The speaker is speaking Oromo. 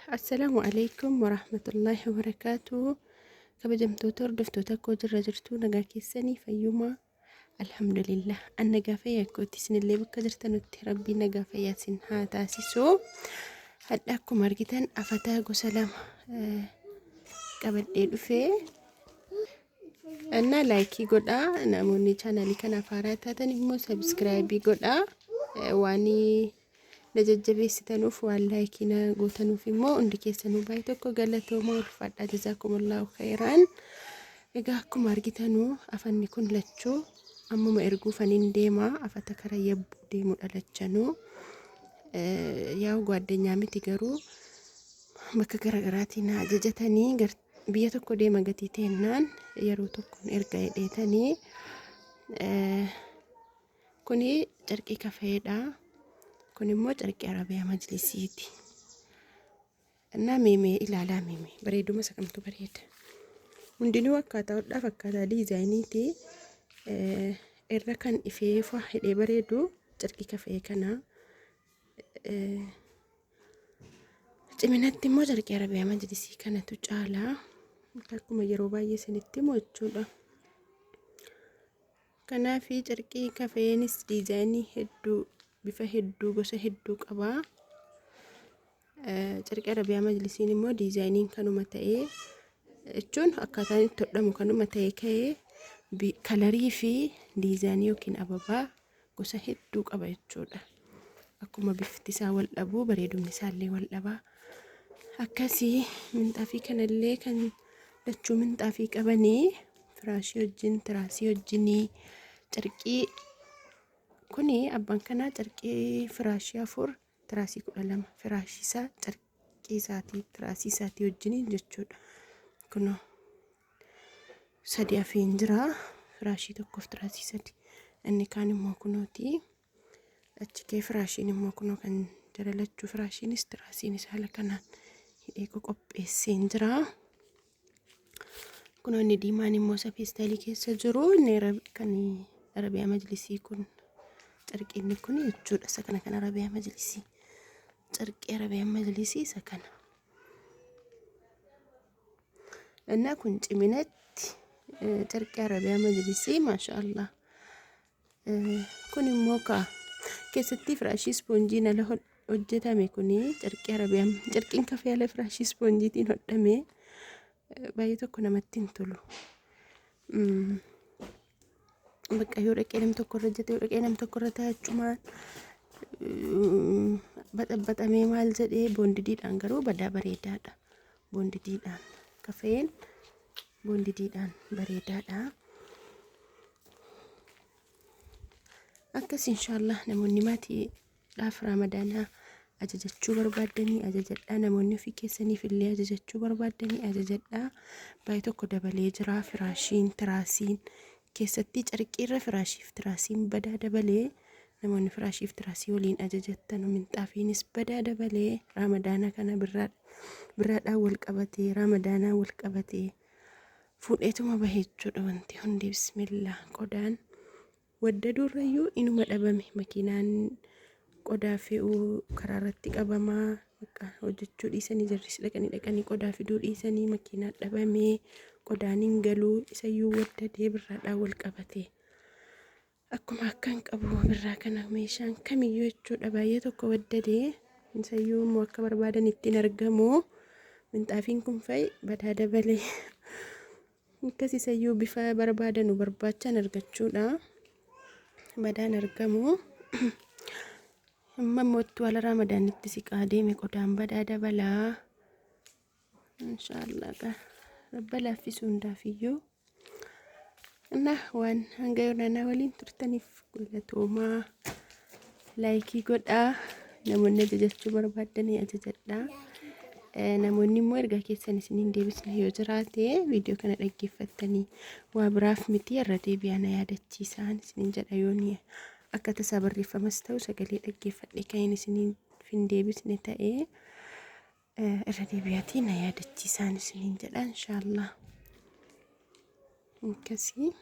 Assalaamu alaikum warahmatullaahi wabarakaatu. Kabajamtoota hordoftoota koo jirra jirtuu nagaa keessanii fayyumaa alhamdulillah. An nagaa fayyaa kooti isinillee bakka jirtanutti rabbii nagaa fayyaa isin haa taasisu. Hadha akkuma argitan afataa gosa lama qabadhee dhufee እና laayikii godhaa namoonni chaanaalii kanaaf haaraa taatan immoo sabiskiraayibii godhaa waan na jajjabeessitanuuf waan laayikii na gootanuuf immoo hundi keessanuu baay'ee tokko galatoomaa ulfaadhaa jazaakumullahu khayraan. Egaa akkuma argitanuu afanni kun lachuu ammuma erguufaniin deema afata kara yabbuu deemudha lachanuu. Yaa'u gwaaddanyaa miti garuu bakka garaagaraatiin na ajajatanii biyya tokko deema gatii teennaan yeroo tokkoon erga hidheetanii kuni carqii kafeedha. Kun immoo carqii arabiyaa majlisiiti. Innaa meemee ilaalaa meemee bareeduma isa kamtu bareeda. Hundinuu akkaataa hodhaaf akkaataa diizaayiniiti. Irra kan ifee faa hidhee bareedu carqii kafee kana. Ciminatti immoo carqii arabiyaa majlisii kanatu caala. Akkuma yeroo baay'ee isinitti himu jechuudha. Kanaaf carqii kafeenis diizaayinii hedduu bifa hedduu gosa hedduu qaba. Carqii arabiyaa majlisiin immoo diizaayiniin kanuma ta'ee jechuun akkaataan itti hodhamu kanuma ta'ee ka'ee kalarii fi diizaayinii yookiin ababaa gosa hedduu qaba jechuudha. Akkuma bifti isaa wal dhabu bareedumni isaallee wal dhaba. Akkasii minxaafii kanallee kan lachuu minxaafii qabanii firaashii wajjin tiraasii wajjinii carqii kuni abbaan kanaa carqii firaashii 4 tiraasii 12 firaashii isaa carqii isaatii tiraasii isaatii wajjiniin jechuudha. Kunoo sadi afiin jira firaashii tokkoof tiraasii sadi inni kaan immoo kunooti achi kee firaashiin immoo kunoo kan jara lachuu firaashiinis tiraasiinis haala kanaan hidhee qoqopheesseen jira. Kunoo inni diimaan immoo isa feestaalii keessa jiru inni kan arabiyaa majlisii kun carqiinni kun jechuudha isa kana kan arabiyaa majlisii carqii arabiyaa majlisii isa kana. Innaa kun ciminatti carqii arabiyaa majlisii maashaallah. Kun immoo kaa keessatti firaashii ispoonjiin ala hojjetame kuni carqii arabiyaa carqiin kafee ala firaashii ispoonjiitiin hodhame baay'ee tokko namatti hin tolu. Bakka yoo dhaqee nam tokko irra jette yoo dhaqee nam tokko irra taachumaan baxaxamee maal jedhee boondidiidhaan garuu badaa bareedaadha. Boondidiidhaan kafeen boondidiidhaan bareedaadha. Akkas inshaallah namoonni maatii dhaaf raamadaanaa ajajachuu barbaaddanii ajajadhaa namoonni ofii keessaniif illee ajajachuu barbaaddanii ajajadhaa baay'ee tokko dabalee jira firaashiin tiraasiin keessattii carqiirra firaashiif tiraasiin badaa dabalee namoonni firaashiif tiraasii waliin ajajattanu minxaafiinis badaa dabalee raamadaana kana birraadhaan wal qabatee raamadaanaa wal qabatee fuudheetuma bahe jechuudha wanti hundi bismillah qodaan Waddaduurrayyuu inuma dhabame makiinaan qodaa fe'uu karaa irratti qabamaa bakka hojjechuu dhiisanii jarris dhaqanii dhaqanii qodaa fiduu dhiisanii makiinaan dhabamee qodaan hin galuu isayyuu waddadee birraadhaan wal qabate. Akkuma akkan qabu birraa kana meeshaan kamiyyuu jechuudha baay'ee tokko waddadee isayyuu immoo akka barbaadan ittiin argamu minxaafiin kun fa'i badaa dabalee. Akkas isayyuu bifa barbaadanu barbaachaan argachuudha. Badaan argamu. Amma immoo itti wal ramadaanitti siqaa deeme qodaan badaa dabalaa. Inshaallah rabba laaffisuu hundaafiyyuu. Na waan hanga yoonanaa waliin turtaniif galatoomaa. Laayikii godhaa. Namoonni ajajachuu barbaadanii ajajadhaa. Namoonni immoo ergaa keessan isin hin deebisne yoo jiraate viidiyoo kana dhaggeeffattanii waa biraaf miti irra deebi'aa na yaadachiisaan isinin jedha yoon akka tasaa barreeffamas ta'u sagalee dhaggeeffadhe kan hin isiniif hin deebisne ta'e irra deebi'aatii na yaadachiisaan isinin jedha inshaallah. Akkasii.